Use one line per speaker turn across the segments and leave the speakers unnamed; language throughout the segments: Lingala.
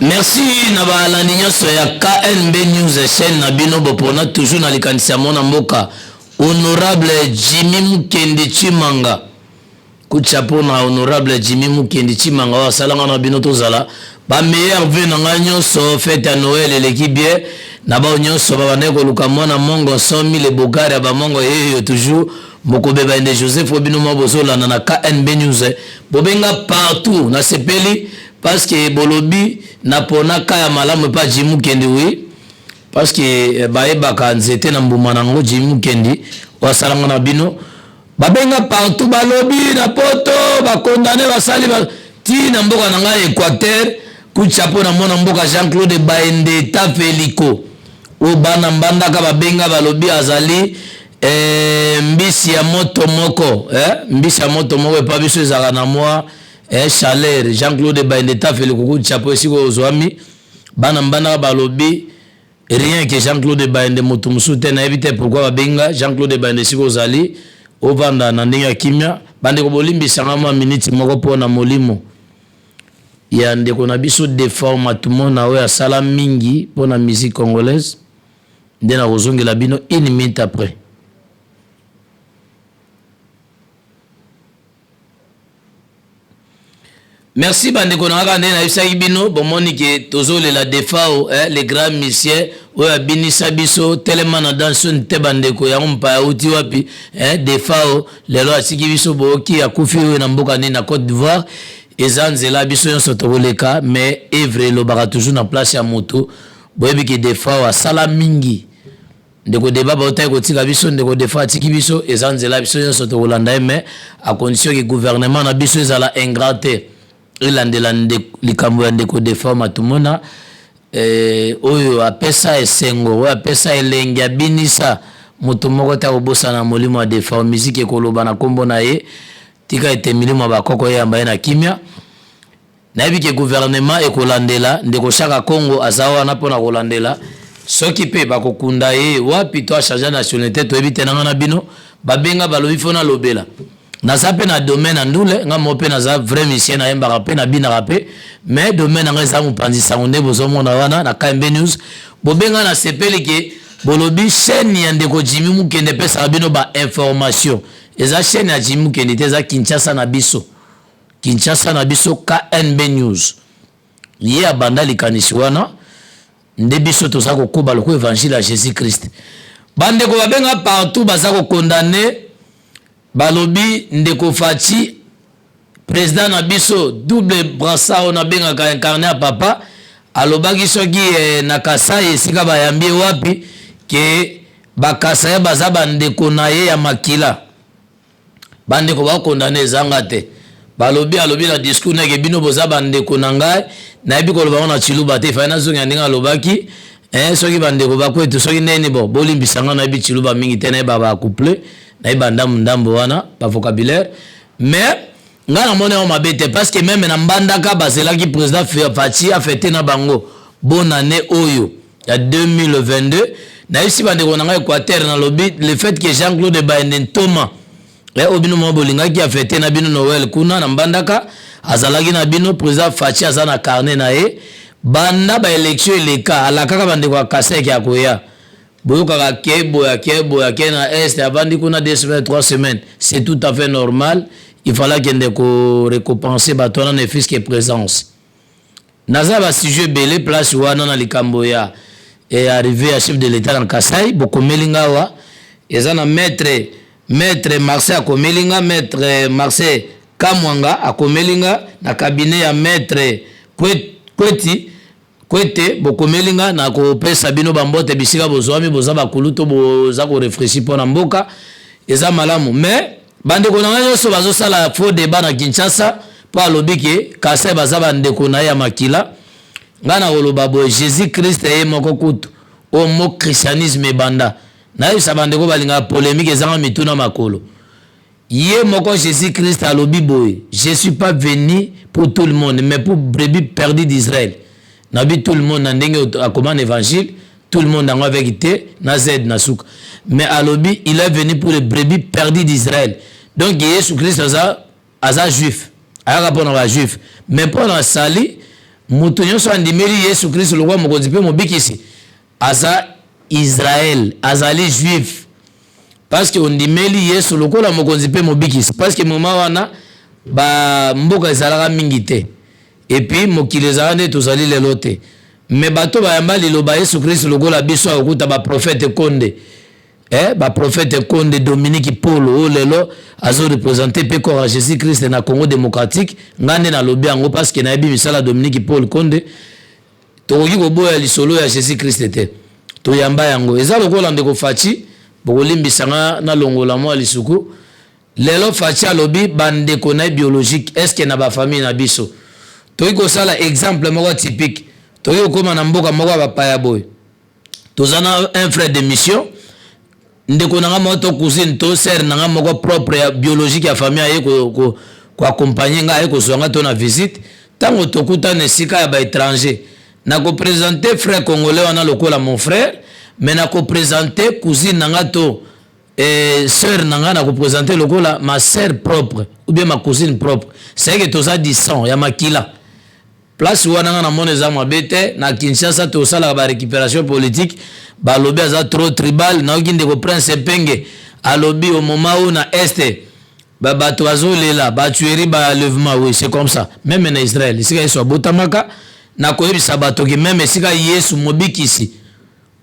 Merci na balandi nyonso ya KNB News chaîne na bino bopona toujours na likanisi ya mwana mboka honorable Jimmy Mukendi Tshimanga. Coup de chapeau na honorable Jimmy Mukendi Tshimanga oyo asalanga na bino tozala ba meilleurs vœux na ngai nyonso. Fête ya Noël eleki bien na bao nyonso babandaki koluka mwana mongo 100 000 bogari ya bamongo yeyo toujours mokobeba ende Joseph oyo bino mwa bozolanda na KNB News bobenga partout. Nasepeli parce que bolobi na pona ka ya malamu epa Jimmy Mukendi. Oui, parce que bayebaka nzete na mbuma nango. Jimmy Mukendi oyo asalanga na bino, babenga partout, balobi na poto bakondane basali ba... ti na mboka na ngai Équateur. Coup de chapeau na mwana mboka Jean-Claude Baende Tafeliko oyo bana Mbandaka babenga, balobi azali mbisi ya moto moko, mbisi ya moto moko epa biso ezalaka na mwa chaleur. Jean-Claude Baende Tafeliko, coup de chapeau esika ozwami. Bana Mbandaka balobi rien que Jean-Claude Baende, moto mosusu te. Nayebi te pourquoi babenga Jean-Claude Baende. Esika ozali, ovanda na ndenge ya kimia. Bandeko, bolimbisanga mwa miniti moko mpona molimo ya ndeko na biso Defao Matumona oyo asala mingi mpona musique congolaise, nde nakozongela bino une minute après. Merci bandeko na kaka nde nayebisaki bino, bomoni ke tozolela Defao, le grand musicien oyo abinisa biso telema na danse te. Bandeko, yango mopaya auti wapi, Defao lelo atiki biso, boyoki akufi oyo na mboka nini, na Côte d'Ivoire. Eza nzela biso nyonso tokoleka, mais œuvre elobaka toujours na place ya moto. Boyebi ke Defao asala mingi. Ndeko Deba baotaki kotika biso, ndeko Defao atiki biso, eza nzela biso nyonso tokolanda ye, mais à condition ke gouvernement na biso ezala ingrat te, elandela likambo ya ndeko Defao Matumona, oyo apesa esengo, oyo apesa elengi, abinisa moto moko te. Akobosana molimo ya Defao, musique ekoloba na nkombo na ye. Tika ete milimo ya bakoko eyamba ye na kimia. Nayebi ke gouvernement ekolandela. Ndeko Shaka Congo aza wana mpona kolandela soki mpe bakokunda ye wapi to achange nationalité, toyebi te. Nanga na bino babenga, balobi fo nalobela. Naza mpe na domaine ya ndule, nga moko mpe naza vrai musicien, nayembaka mpe nabinaka mpe, mais domaine nanga eza mopanzi sango nde bozomona wana na KMB News. Bobenga, na sepeli ke bolobi chaîne ya ndeko Jimmy Mukende epesaka bino bainformation. Eza chaîne ya Jimmy Mukende te, eza Kinshasa na biso, Kinshasa na biso KNB News. Ye abanda likanisi wana nde biso toza kokoba lokola évangile ya Jésus Christ. Bandeko babenga partout, baza kokondane, balobi ndeko Fatshi, président na biso, double brassard oyo nabengaka incarné ya papa, alobaki soki na Kasai esika bayambi ye wapi ke Bakasai baza bandeko na ye ya makila. Bandeko bakondane, ezanga te. Balobi alobi na discours nake bino boza bandeko na ngai. Nayebi koloba ngo na Tshiluba te, efai nazongi ndenge alobaki, soki bandeko bakwetu, soki ndeni. Bo bolimbisa nga, nayebi Tshiluba mingi te, nayeba bacouple, nayeba ndambu ndambu wana bavocabulaire, mais ngai namoni yango mabe te, parce que même na Mbandaka bazelaki président Fatshi afêter na bango bonne année oyo ya 2022. Nayebisi bandeko na ngai Équateur, nalobi le fait que Jean-Claude Baende Ntoma, oyo bino moko bolingaki afêter na bino Noël kuna na Mbandaka, azalaki na bino. Président Fatshi aza na carnet na ye banda baélection eleka, alakaka bandeko ya Kaseke ya koya. Boyokaka ke boye ake boye, ake na Est, avandi kuna 2 semaines, 3 semaines, c'est tout à fait normal. Il fallait akende korécompenser bato wana ne fût-ce que présence. Naza basujet ebele place wana na likambo ya arrivée ya chef de l'État na Kasai. Bokomeli nga awa, eza na maître Marcel akomeli nga, maître Marcel Kamwanga akomeli nga na cabinet ya maître Kweti Kwete. Bokomeli nga, na kopesa bino bambote bisika bozwami, boza bakulu to boza korefléchir mpo na mboka, eza malamu. Mais bandeko na ngai nyonso bazosala faux débat na Kinshasa mpo alobi ke Kasai baza bandeko na ye ya makila, ngai na koloba boye: Jésus Christ ye moko kutu, oyo mo christianisme ebanda, nayebisa bandeko balingaka polémique ezanga mituna makolo, ye moko Jésus Christ alobi boye: "Je suis pas venu pour tout le monde, mais pour brebis perdu d'Israël." Nabi tout le monde na ndenge akoma na évangile, tout le monde yango avec te na z na suka, mais alobi il est venu pour les brebis perdues d'Israël. Donc Yesu Christ aza juif, ayaka mpona bajuif, mais mpo na sali Moto nyonso andimeli Yesu Kristo lokola mokonzi mpe mobikisi aza Israël, azali juif. Parce que ondimeli Yesu lokola mokonzi mpe mobikisi. Parce que moment wana ba mboka ezalaka mingi te. Et puis mokili ezalaka nde tozali lelo te. Mais bato bayamba liloba Yesu Kristo lokola biso akokuta ba prophète Konde. Ba prophète Konde Dominique Paul oyo lelo azo représenter pe corps ya Jésus Christ na Congo démocratique. Nga nde nalobi yango parce que nayebi misala Dominique Paul Konde. Tokoki koboya lisolo ya Jésus Christ te. Toyamba yango. Eza lokola ndeko Fatshi, bokolimbisa nga nalongola mwa lisuku. Lelo Fatshi alobi bandeko na ye biologique, est-ce que na ba famille na biso tokoki kosala exemple moko typique? Tokoki kokóma na mboka moko ya bapaya boye, toza na un frère de mission, ndeko na nga moko to cousine to sœur na nga moko propre ya biologique ya famille aye koaccompagner nga, aye kozwa nga to na visite. Ntango tokutana esika ya baétranger, nakoprésente frère congolais wana lokola mon frère, mais nakoprésente cousine na nga to sœur na nga, nakoprésente lokola ma sœur propre ou bien ma cousine propre. C'est que toza du sang ya makila. Place wana nga namoni eza mabe te. Na Kinshasa tosalaka barécupération politique, balobi aza trop tribal. Nayoki ndeko Prince Epenge alobi au moment où na Est bato bazolela batuerie, baenlèvement. Oui, c'est comme ça. Même na Israël, esika Yesu abotamaka, nakoyebisa bato ke même esika Yesu mobikisi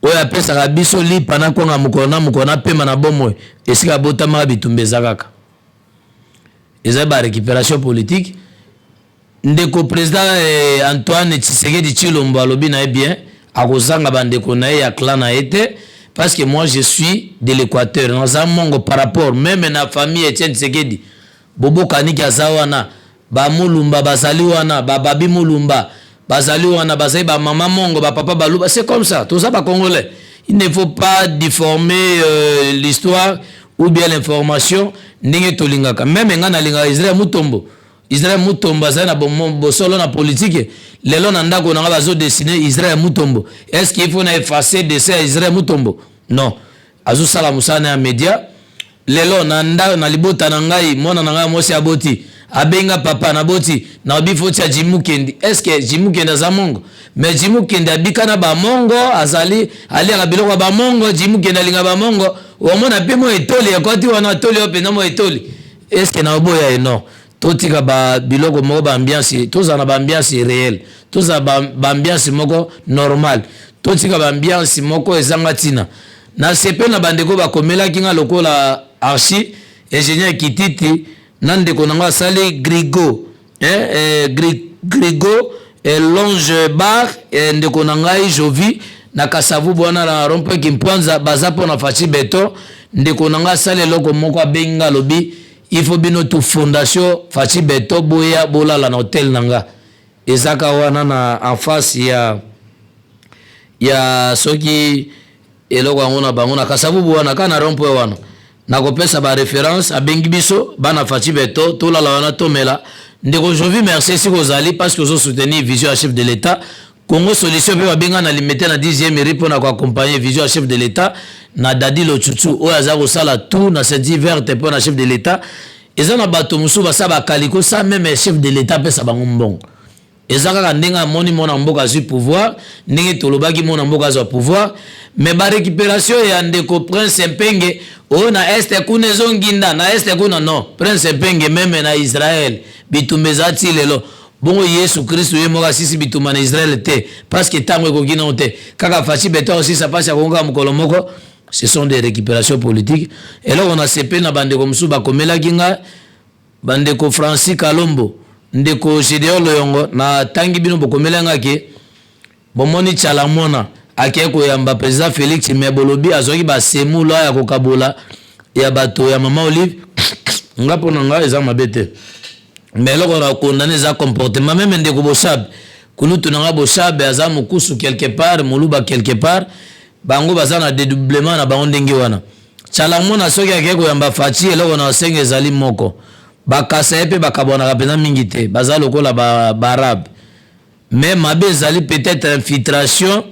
oyo apesaka biso lipa na kwanga mokolo na mokolo na pema na bomoi, esika abotamaka, bitumba eza kaka. Eza barécupération politique. Ndeko président Antoine Tshisekedi Tshilombo alobi na ye bien, akozanga bandeko na ye ya clan na ye te, parce que moi je suis de l'Équateur, naza mongo par rapport même na famille Etienne Tshisekedi. Bobokaniki aza wana, bamulumba bazali wana, bababi mulumba bazali wana, bazali bamama mongo, bapapa baluba. C'est comme ça, toza bacongolais. Il ne faut pas déformer l'histoire ou bien l'information ndenge tolingaka. Même nga nalingaka Israel Mutombo. Israel Mutombo azali na bosolo na politike. Lelo na ndako na nga bazodessiner Israel Mutombo. Est ce qu'il faut na effacer dessin ya Israel Mutombo? Non, azosala mosala na ya média. Lelo na nda na libota na ngai, mwana na ngai mwasi aboti, abenga papa naboti, naobi foti ya Jimukendi. Est ce que Jimukendi aza mongo? Mais Jimukendi abika na bamongo, azali aliaka biloko ya bamongo. Jimukendi alinga bamongo. Omona mpe mo etoli ekoti wana, atoli oyo mpenza mo etoli. Est ce que naoboya ye? Non. Totika ba biloko moko, baambiance, tozala na baambiance réelle, tozala baambiance moko normale, totika baambiance moko ezanga ntina. Nasepe na bandeko bakomelaki nga lokola archi ingénieur Kititi na ndeko na ngo asali Grigo, Grigo Longe Bar, ndeko na ngai Jovi na Kasavubu wana na rond-point Kimpwanza, baza mpo na Fatshi Béton. Ndeko na ngai asali eloko moko, abengi nga, alobi il faut bino tu fondation Fatshi Béton boya bolala na hotel na nga, ezaka wana na en face ya soki eloko yango na bango na Kasavubu wana, kaka na rond-point wana. Nakopesa baréférence. Abengi biso bana Fatshi Béton tolala wana, tomela. Ndeko Jovi, merci esika ozali, parce que ozosoutenir vision ya chef de l'État. Congo Solution mpe babenga na Limete na 10e rue mpona koaccompagner vision ya chef de l'État na Dadi Lotutu oyo aza kosala tout na ceinture verte mpo na chef de l'État. Eza na bato mosusu basala bakaliko sa même chef de l'État apesa bango mbongo. Eza kaka ndenge amoni mwana mboka azwi pouvoir, ndenge tolobaki mwana mboka azwa pouvoir. Mais barécupération ya ndeko Prince Mpenge oyo na Est kuna ezonginda na Est kuna, non. Prince Mpenge, même na Israel bitumba eza ti lelo. Bongo Yesu Kristu ye moko asisi bitumba na Israel te, parce que ntango ekoki nano te. Kaka Fatshi Béton osisa mpasi akonga mokolo moko. Ce sont des récupérations politiques. Eloko na sepe na bandeko mosusu bakomelaki nga, bandeko Francis Kalombo, ndeko Gédéon Loyongo, natangi bino bokomela nga ke bomoni Tshala Mwana akei koyamba président Félix, mais bolobi azwaki basemula ya kokabola ya bato ya mama Olive. Nga mpo na nga eza mabe te, mais eloko na condamner eza comportement. Même ndeko Boshabe, kulutu na nga Boshabe aza mokusu quelque part, moluba quelque part, bango baza na dédoublement na bango ndenge wana. Tshala Mwana soki akei koyamba Fatshi, eloko na osenga ezali moko, bakasa ye mpe bakabwanaka mpenza mingi te, baza lokola baarabe. Mais mabe ezali peut-être infiltration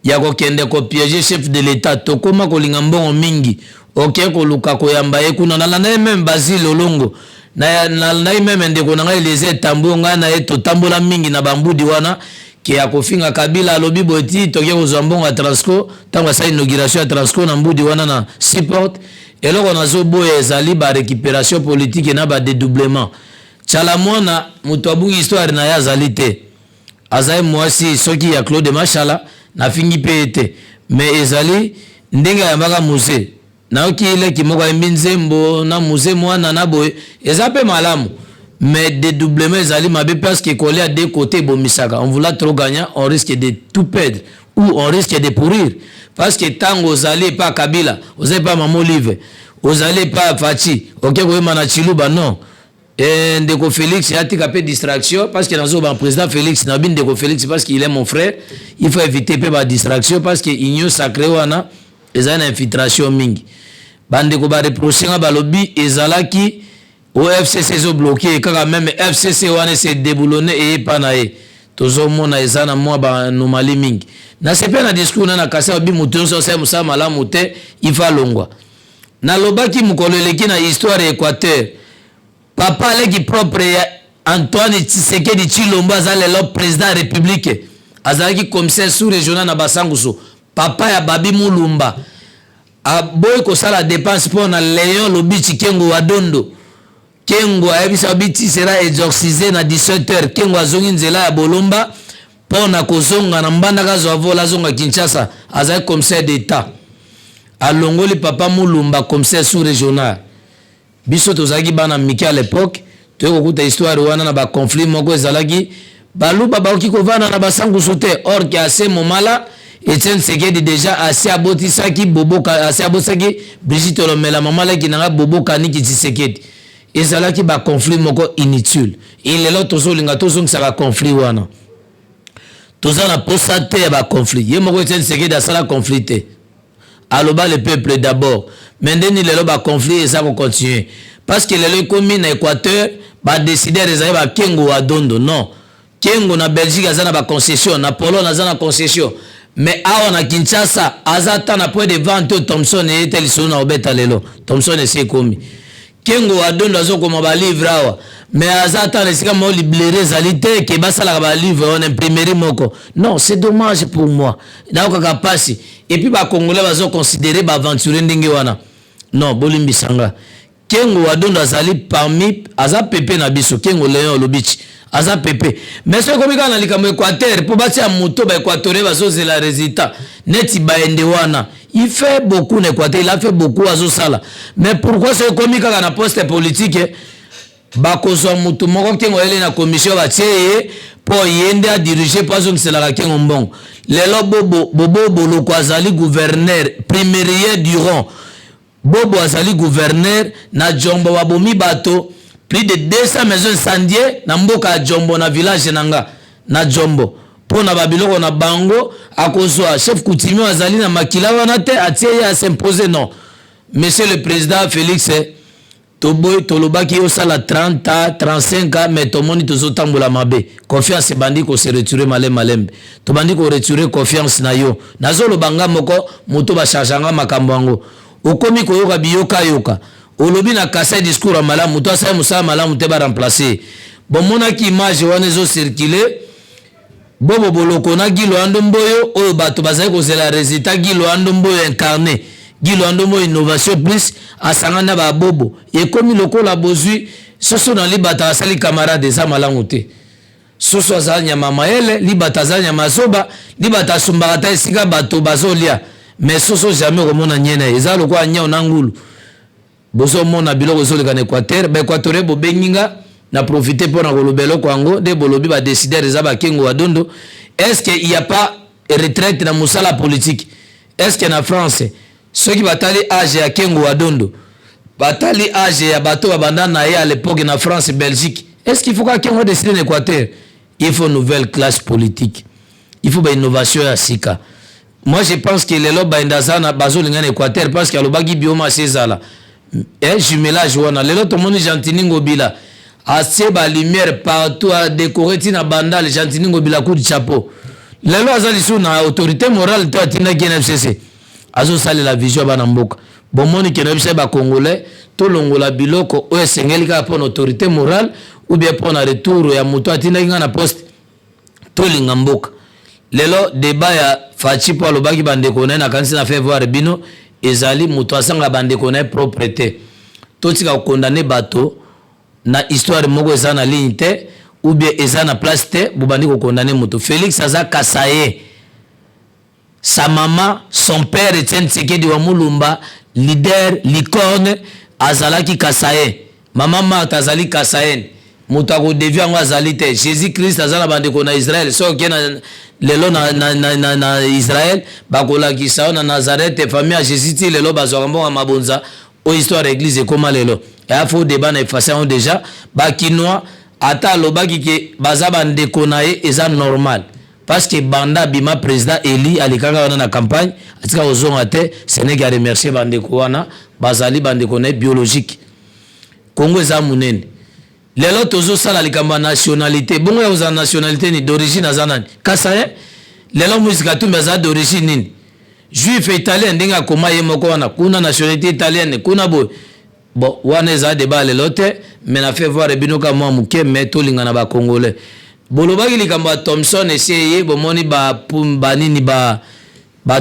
ya kokende kopiéger chef de l'État. Tokóma kolinga mbongo mingi, oke koluka koyamba ye kuna. Nalanda ye même Basile Olongo. Nalandaki meme ndeko na ngai Eliezer Tambwe, ngai na ye totambola mingi na bambudi wana ke akofinga Kabila, alobi boye ti toke kozwa mbongo ya Transco ntango asali inauguration ya Transco na mbudi wana na Seaport. Eloko nazoboya ezali barécupération politique na badedoublement. Tshala Mwana, moto abungi histoire na ye azali te. Azali mwasi soki ya Claude Mashala, nafingi mpe ye te, mais ezali ndenge ayambaka Mzee. Nayoki leki moko ayembi nzembo na Mzee mwana na boye, eza mpe malamu, mais dédoublement ezali mabe parce que kolia deux côtés ebomisaka. On voula trop gagnant, on risque de tout perdre ou on risque de pourrir, parce que ntango ozali epa Kabila, ozali epa Mama Olive, ozali epa Fatshi, oke koyemba na Chiluba, non. E, ndeko Félix atika mpe distraction, parce que nazoba président Félix, nabi ndeko Félix parce qu'il est mon frère. Il faut éviter mpe badistraction, parce que union sacrée wana ezali na infiltration mingi. Bandeko bareproche nga, balobi ezalaki o FCC ezobloquer kaka, même FCC wana ese déboulonné eyepa na ye. Tozomona eza na mwa baanomalie mingi. Nasepe na discours na kasi alobi moto nyonso asali mosala malamu te, ifa alongwa. Nalobaki mokolo eleki na histoire ya Équateur, papa aleki propre ya Antoine Tshisekedi Tshilombo aza lelo président ya République, azalaki commissaire sous régional na Basangusu. Papa ya Babi Mulumba aboyi kosala dépense mpo na Léon Lobici Kengo Wadondo. Kengo ayebisa babi ti sera exorcisé na 17 heures. Kengo azongi nzela ya Bolomba mpo na kozonga na Mbandaka, azwa vol, azonga Kinshasa. Azali commissaire d'État, alongoli papa Mulumba commissaire sous régional. Biso tozalaki bana mike à l'époque, toyei kokuta histoire wana na baconflit moko ezalaki, Baluba bakoki kovanda na Basangusu te. Or ke à ce moment-là, Etienne Tshisekedi déjà asi abotisaki Bobo, asi abotisaki Brigitte Olomela, mama leki na nga Bobo Kaniki Tshisekedi. Ezalaki baconflit moko inutile. E lelo tozolinga tozongisaka conflit wana, toza na posa te ya baconflit. Ye moko Etienne Tshisekedi asala conflit te, aloba le peuple d'abord. Mais ndeni lelo baconflit eza kocontinue, parce que lelo ekomi na Équateur, badécideur ezali bakengo wa Dondo. Non, Kengo na Belgique aza na baconcession, na Pologne aza na concession, mais awa na Kinshasa aza ata na point de vente oyo Thomson eye te. Lisolo na kobeta lelo, Thomson esi ekomi. Kengo wa Dondo azokoma balivre awa, mais aza ata na esika moko librairie ezali te ke basalaka balivre wana, imprimerie moko. Non, c'est dommage pour moi, nayokaka mpasi. Et puis bacongolais bazoconsidérer baaventurier ndenge wana. Non, bolimbisanga, Kengo wa Dondo azali parmi, aza pepe na biso. Kengo Léon Olobici aza pepe, mais soki ekomi kaka na likambo Équateur mpo batia moto, baéquatorien bazozela résultat neti baende wana. Il fait beaucoup na Équateur, il a fait beaucoup, azosala, mais pourquoi soki ekomi kaka na poste politique, bakozwa motu moko, Kengo ayele na commission, batie ye mpo ye nde adirige, mpo azongiselaka Kengo mbongo? Lelo Bobo, Bobo Boloko azali gouverneur primérier durant Bobo azali gouverneur na Jombo, babomi bato, plus de 200 maisons incendiées na mboka ya Jombo, na village na nga na Jombo, mpo na babiloko na bango. Akozwa chef coutumier azali na makila wana te, atie ye, asimpose. Non, monsieur le président Félix, toboyi. Tolobaki osala 30 ans, 35 ans, mais tomoni tozotambola mabe. Confiance ebandi kose retirer malembe malembe, tobandi koretirer confiance na yo. Nazoloba nga moko moto bacharge nga makambo yango. Okomi koyoka biyokayoka. Olobi na Kasai discours ya malamu, moto asali mosala malamu te, baremplace. Bomonaki image wana ezocircule, Bobo Boloko na Guy Loando Mboyo, oyo bato bazali kozela résultat. Guy Loando Mboyo incarné, Guy Loando Mboyo innovation plus, asangani na babobo, ekomi lokola bozwi soso na libata, asali camarade. Eza malamu te. Soso azala nyama mayele, libata aza nyama zoba. Libata asumbaka ta esika bato bazolia, mais soso jamais okomona nyene. Eza lokola nyau na ngulu. Bozomona biloko ezoleka na Équateur. Baéquatorien bobengi nga na profite mpo na koloba eloko yango nde bolobi badécideur eza bakengo wa Dondo. Est ce que il y a pas retraite na mosala politique? Est ce que na France, soki batali age ya Kengo wa Dondo, batali age ya bato babanda na ye à l'époque na France, Belgique, est ce qu'il faut kaka Kengo décide na Équateur? Il faut nouvelle classe politique, il faut bainnovation ya sika. Moi, je pense que lelo baenda aza na bazolinga na Équateur parce que alobaki biomasse ezala jumelage wana. Lelo tomoni Gentini Ngobila atie balumière partout, adécoré ntina Bandale. Gentini Ngobila, coup de chapeau. Lelo aza lisusu na autorité morale te atindaki NFCC, azosalela vision ya bana mboka. Bomoni ke nayebisaki ba congolais tolongola biloko oyo esengeli kaka mpo na autorité morale ou bien mpo na retour ya moto atindaki ngai na poste. Tolinga mboka. Lelo debat ya Fatshi mpo alobaki bandeko na ye, nakanisi na fait voir bino, ezali moto asanga bandeko na ye propre te. Totika kokondane bato na histoire moko eza na ligne te ou bien eza na place te, bobandi kokondane moto. Félix aza kasaye. Sa maman, son père Etienne Tshisekedi wa Mulumba, leader licorne, azalaki kasaye. Maman Marthe azali kasayen. Moto akodevie yango azali te. Jésus Christ aza na bandeko na Israël. Soki oke na lelo na Israël, bakolakisa yo na Nazareth, famille ya Jésus ti lelo bazwaka mbongo ya mabonza. Oyo histoire ya église ekóma lelo. Eya faux débat na efface yango déjà. Bakinois ata alobaki ke baza bandeko na ye, eza normal parce que banda abima président eli alekaka wana na campagne, atika kozonga te. Ce n'est qu'à remercier bandeko wana, bazali bandeko na ye biologique. Kongo eza monene. Lelo tozosala likambo ya nationalité. Bongo ya kozala nationalité nini? D'origine aza nani? Kasaye. Lelo Moïse Katumbi aza d'origine nini? Juif italien, ndenge akoma ye moko wana kuna, nationalité italienne kuna boye. Bon, wana eza débat lelo te, mais na fait voir bino ka mwa moke. Mais tolinga na bacongolais. Bolobaki likambo ya Thomson esi eye, bomoni banini ba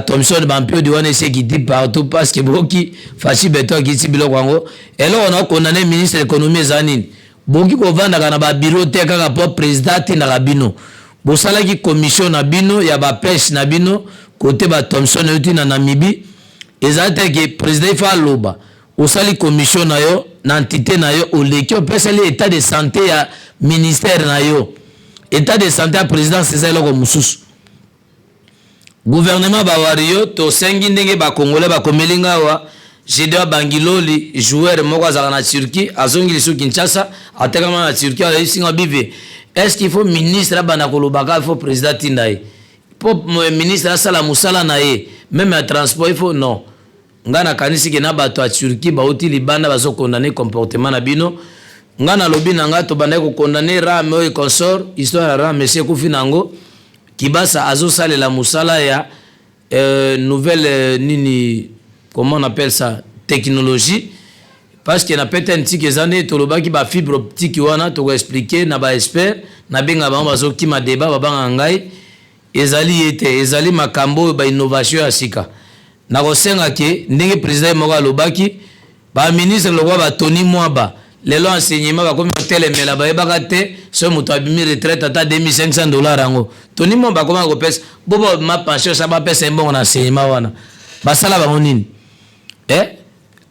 Thomson, bampiodi wana esi ekiti partout parce que boki Fatshi Béton akiti biloko yango. Eloko na okondane ministre économie eza nini? Boki kovandaka na babureau te kaka mpo président atindaka bino. Bosalaki commission na bino ya bapêche na bino kote ba Thomson euti na Namibie. Eza te ke président il faut aloba. Osali commission na yo na entité na yo, oleki opesali état de santé ya ministère na yo. État de santé ya présidence eza eloko mosusu. Gouvernement bawario, tosengi ndenge bakongolais bakomeli nga awa. Gédéon Bangiloli, joueur moko azalaka na Turquie, azongi lisusu Kinshasa, atekama na Turquie. Ayebisi bive: est ce qu'il faut ministre abanda kolobaka il faut président atinda ye mpo ministre asala mosala na ye, même ya transport il faut? Non, ngai nakanisi ke na bato ya Turquie bauti libanda bazokondane comportement na bino. Ngai nalobi na ngai, tobandaki kokondane RAM oyo consort. Histoire ya RAM esi ekufi nango. Kibasa azosalela mosala ya nouvelle nini, comment on appelle ça, technologie, parce que na pete ntiki eza nde tolobaki bafibre optique wana. Tokoexplike na baexpert, nabenga bango, bazokima débat, babanga ngai. Ezali ye te, ezali makambo oyo bainnovation ya sika. Nakosenga ke ndenge président ye moko alobaki, baministre lokwa batoni mwaba lelo enseignement bakomi kotelemela, bayebaka te soki moto abimi retraite ata 2500 $ yango toni mwaba akomaka kopesa bo ma pension sa bapesa ye mbongo na enseignement wana. Basala bango nini, eh?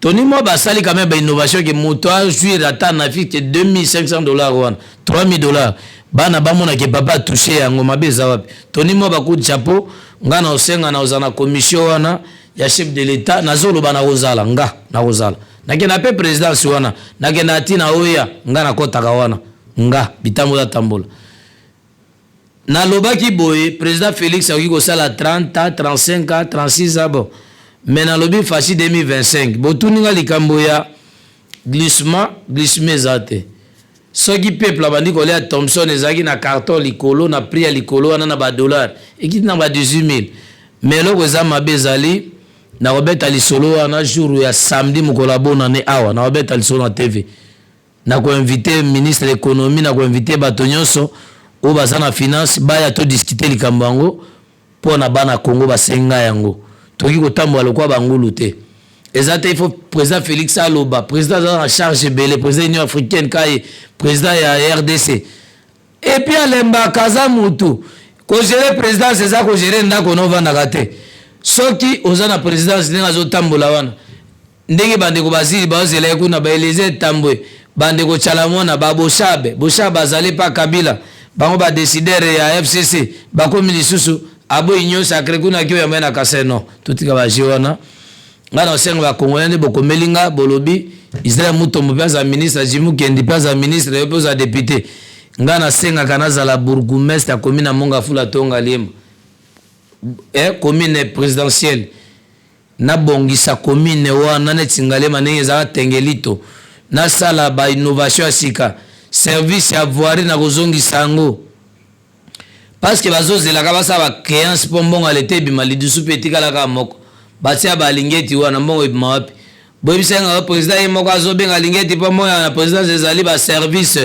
Toni mwa basali quand même bainnovation ke moto ajouir ata na fi ke 2500 $ wana, 3000 $, bana bamona ke papa atouche yango. Mabe eza wapi? Toni mwa baku chapeau. Nga na osenga na ozala na commission wana ya chef de l'État. Nazoloba na kozala, nga na kozala, nakenda mpe présidence wana, nakenda ntina oya nga nakɔtaka wana, nga bitambola tambola. Nalobaki boye: président Félix akoki kosala 30 ans, 35 ans, 36 ans. Bon, mais nalobi Fatshi 2025. Botuni nga likambo ya glissement. Glissement eza te. Soki peuple abandi kolia Thomson, ezalaki na carton likolo na prix ya likolo wana na badollar, ekiti na ba 18 000. Mais eloko eza mabe ezali, nakobeta lisolo wana jour ya samedi, mokolo ya bonane awa. Nakobeta lisolo na TV, nakoinvite ministre économie, nakoinvite bato nyonso oyo baza na finance, baya todiskute likambo yango mpo na bana Congo. Basenga yango, tokoki kotambola lokola bangulu te. Eza te il faut président Félix aloba. Président aza na charge ebele: président Union africaine, kaye président ya RDC, et puis alembaka, aza mutu. Kogérer présidence eza kogérer ndako na ovandaka te. Soki oza na présidence, ndenge azotambola wana, ndenge bandeko bazili bazela ye kuna, baeleze tambwe, bandeko Tyala mwana, baboshabe Boshabe azali pa Kabila, bango badécideur ya FCC bakomi lisusu aboyi nyonso akre kuna ki oyo yambai na Kasai. Non, totika baje wana. Ngai na osenga bakongolais nde bokomeli nga, bolobi Israel Mutombo mpe aza ministre, Jimu Kendi mpe aza ministre, yo mpe oza député. Ngai nasengaka nazala bourgmestre ya commune ya Mont Ngafula to Ngaliema, commune présidentielle. Nabongisa commune wana neti Ngaliema ndenge ezalaka tengelito, nasala bainnovation ya sika. Service ya voirie nakozongisa yango parce que bazozelaka basala bacréance mpo mbongo alete ebima. Lidusu mpe etikalaka moko, batia balingeti wana, mbongo ebima wapi? Boyebisa nga président ye moko azobenga Alingeti mpo moya na présidence ezali ba service.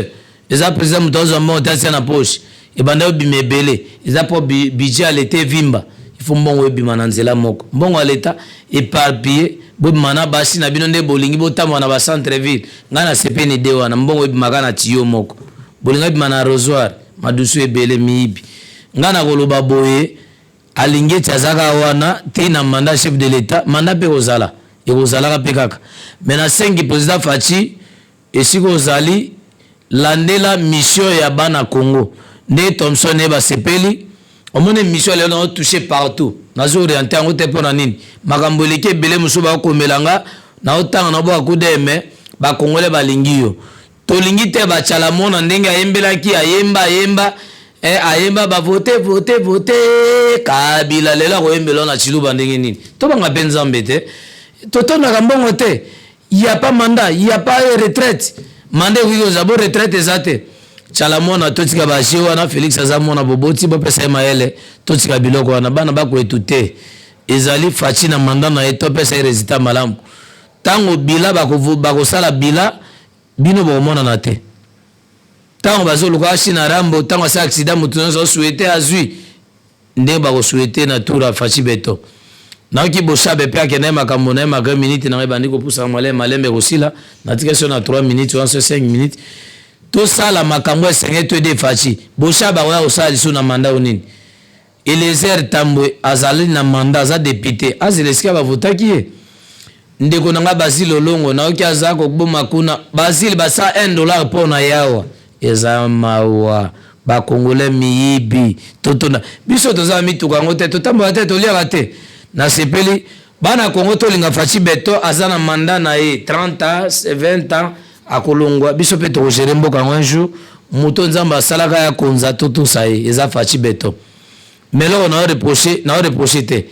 Eza président moto azwa mbongo te atia na poche. Ebanda obima ebele. Eza mpo budget ya l'État evimba. Il faut mbongo ebima na nzela moko. Mbongo ya l'État éparpillé. Bobima na basi na bino nde bolingi botambola na ba centre ville. Ngai nasepeli de wana mbongo ebimaka na tiyo moko. Bolingi ebima na arrosoir, madusu ebele miyibi. Ngai nakoloba boye Alingeti azalaka wana te na mandat chef de l'État, mandat mpe kozala ekozalaka mpe kaka. Mais nasengi président Fatshi, esika ozali, landela mission ya bana Congo nde Thomson ye basepeli. Omoni mission lelo nazo touche partout, nazo oriente yango te. Mpo na nini? Makambo eleki ebele mosusu bakomela nga naotanga na boka kudeme. Bakongole balingi yo, tolingi te bacala mona ndenge ayembelaki, ayemba ayemba ayemba bavote vote vote Kabila. Lelo akoyembela na Chiluba ndenge nini? Tobanga mpe Nzambe te, totondaka mbongo te. Ya pas mandat, ya pas retraite. Mandat ekoki kozala bo retraite eza te. Tyala mwana, totika baje wana. Félix aza mwana boboti, bopesa ye mayele. Totika biloko wana, bana bakoetu te. Ezali Fatshi na mandat na ye, topesa ye résultat malamu. Ntango bila bakosala bila, bino bokomonana te. Ntango bazoluka asi na rambo, ntango asala accident, motu nyonso osouhaite azwi ndenge bakosouhaite na tour ya Fatshi Béton. Nayoki Boshabe mpe akende ye makambo na ye. Malgré minute na ngai ebandi kopusana malembe malembe kosila, natika so na 3 minutes wana, so 5 minutes. Tosala makambo esengeli to aider Fatshi. Boshabe akoya kosala lisusu na mandat o nini? Eliezer Tambwe azali na mandat, aza député, azela esika bavotaki ye. Ndeko na ngai Basile Olongo, nayoki aza koboma kuna. Basile basa 1 dollar mpo na yawa, eza mawa. Bakongole miyibi, totona biso toza na mituka yango te, totambola te, toliaka te. Nasepeli bana Kongo tolinga Fatshi Béton. Aza na mandat na ye 30 ans, 20 ans, akolongwa. Biso mpe tokogérer mboka yango un jour. Moto Nzambe asalaka ya konza, totosa ye, eza Fatshi Béton. Mais eloko nao reproche te,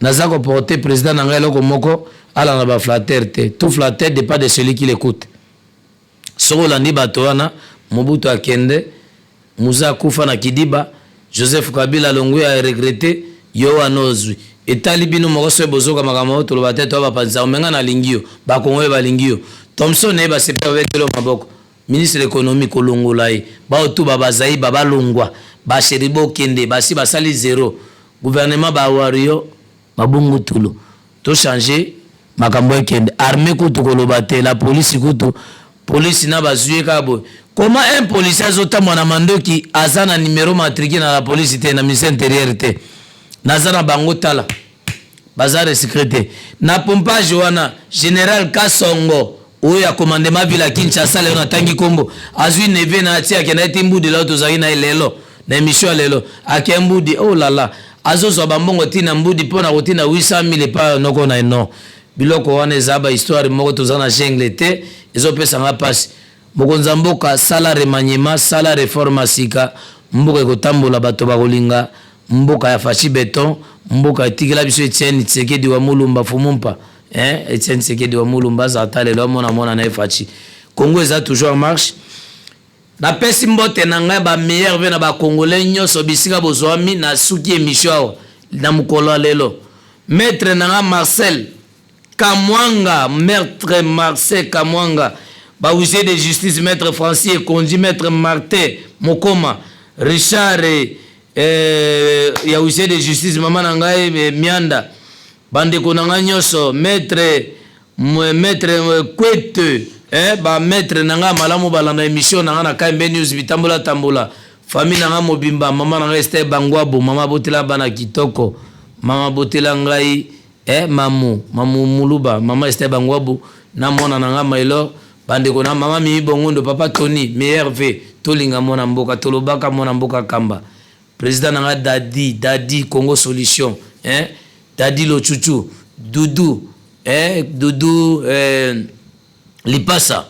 naza koporte président na ngai eloko moko: alanda baflatteur te. Tout flatteur dépend de celui qui l'écoute. Soki olandi bato wana, Mobutu akende, Muza akufa na kidiba, Joseph Kabila alongwi, aregrete yo wana ozwi. Etali bino moko. Soki bozoka makambo oyo toloba te, to bapanzisa omenga. Nalingi yo, Bakongo oyo balingi yo. Thomson ye basepe, babeteli maboko. Ministre économie kolongola ye, baotuba bazai balongwa, basheri bokende, basi basali zéro gouvernement, bawario babungutulu. Tochange makambo ekende. Armée kutu koloba te, la police kutu, polisi na bazwi ye kaka boye. Comment un policier azotambola na mandoki, aza na numéro matricule na la police te, na ministère intérieur te? Naza na bango, tala, baza recyclé te. Na pompage wana, général Kasongo oyo ya commandement ville ya Kinshasa, lelo natangi nkombo, azwi neveu na atie, akenda ete Mbudi. Lelo tozalaki na ye lelo na émission ya lelo, ake Mbudi. Oh lala, azozwa bambongo ntina Mbudi mpo na kotinda 800 000 epai noko na ye. Non, biloko wana eza bahistoire moko, toza na jungle te. Ezopesanga mpasi. Mokonzi ya mboka, sala remaniement, sala réforme ya sika, mboka ekotambola, bato bakolinga mboka ya Fatshi Béton. Mboka etikela biso Etienne Tshisekedi wa Mulumba Fumumpa, hein? Etienne Tshisekedi wa Mulumba azala ta lelo, amona mona na ye Fatshi. Congo eza toujours en marche. Napesi mbote na ngai bameilleur mpe na bakongolais nyonso bisika bozwami. Na suki émission awa na mokolo ya lelo, maître na nga Marcel Kamwanga, maître Marcel Kamwanga, bahuissier de justice, maître Francis Ekondi, maître Martin Mokoma, Richard ya huissier de justice, mama na ngai Mianda, bandeko na ngai nyonso, maître Kwete, bamaître na ngai malamu balanda émission na ngai na KMB News, bitambola tambola. Famille na ngai mobimba, mama na ngai Ester Bangwabo, mama botela bana kitoko, mama botela ngai mamu mamu Muluba, mama Ester Bangwabo na mwana na ngai Mailor, bandeko na mama Mimi Bongondo, papa Tony, meilleur v. Tolinga mwana mboka, tolobaka mwana mboka kamba. Président na ngai Dadi, Dadi Congo Solution, Dadi Lochuchu, Dudu, Dudu Lipasa,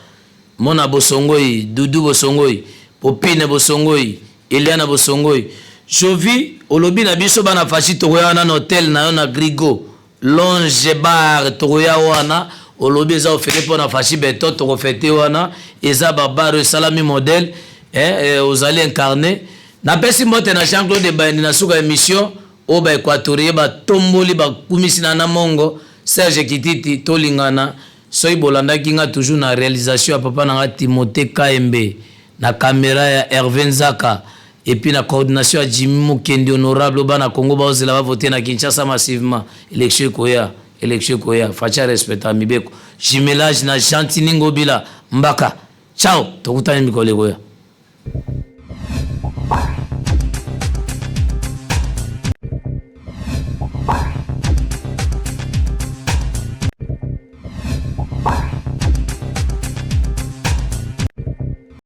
mona Bosongoi, Dudu Bosongoi, Popine Bosongoi, Eliana Bosongoi. Jovi olobi na biso bana Fatshi, tokoya wana na hotel na yo na Grigo Longe Bar. Tokoya wana, olobi eza ofele mpo na Fatshi Béton. Tokofete wana, eza babar oyo esalami modèle ozali incarné. Napesi mbote na Jean Claude Bayendi. Na suka émission oyo, baéquatorien batomboli, bakumisi na na mongo Serge Kititi. Tolingana. Soki bolandaki nga toujours na réalisation ya papa na nga Timothée Kaembe, na caméra ya Hervé Nzaka, et puis na coordination ya Jimmy Mukendi honorable. Bana Congo baozela bavote na Kinshasa massivement. Élection ekoya, élection ekoya. Fatshi arespecta mibeko. Jumelage na Gentiny Ngobila Mbaka. Ciao, tokutani mikolo ekoya.